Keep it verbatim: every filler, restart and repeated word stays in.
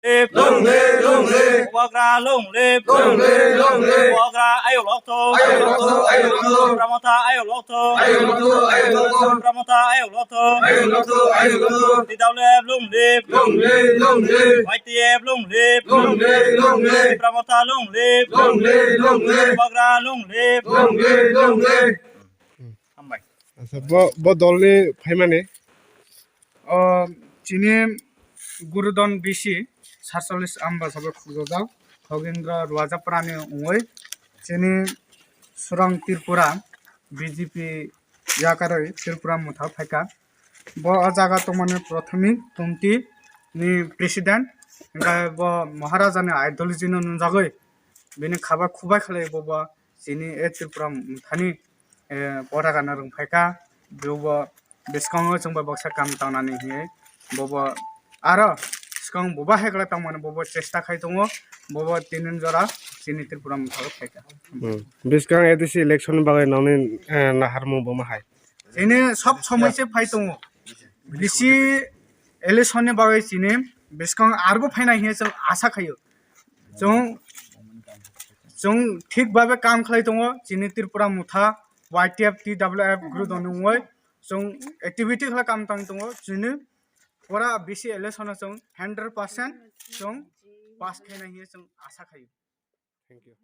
Lip. Long live, long live. Bubagra long live. Long live, long live. Bubagra ayuk lokthung. Ayuk lokthung, ayuk lokthung. Tipra Motha ayuk lokthung. Ayuk lokthung, ayuk lokthung. Tipra Motha ayuk lokthung. Ayuk lokthung, ayuk lokthung. T W F long live. Long live, long live. Y T F long live. Long live, long live. Tipra Motha long live. Long live, long live. Bubagra long live. Long live, long live. Hambai. Acha, bo, bo dolni phaimani? O chini Gurudon B C satchollish Ambasabha khujajak Khogendra Ruajaprani wngwi chini Surang Tripura B J P yakarwi Tripura Motha phaikha. Bo o jaga tongmani Prathomik Tomti ni president, hingkhe bo Maharaja ni ideology no nunjagwi bini khaba khubai khlai bo, bo chini e Tripura Mothani, eh, poragana rwng phaikha, bo, bo bwskango chwngbai baksa kam tangnani hinwi, bo, bo aro swkang bubaha hai khlai tongmani bo, bo chesta khai tongo, bo, bo tinin jora chini Tripura Motha o phaikha. Hmm. Bwskang A D C election ni bagwi nangni, eh, naharmung bo ma hai? Chini sob somoi se phai tongo. B C election ni bagwi chini bwskang arbo phainai hinwi chwng asa khaio. Chwng, chwng thik babe kam khlai tongo chini Tripura Motha, Y T F, T W F group doni wngwi chwng activity khlai kam tang tongo. Chini pura B C election o chwng hundred percent chwng pass khainai hinwi chwng asa khaio. Thank you.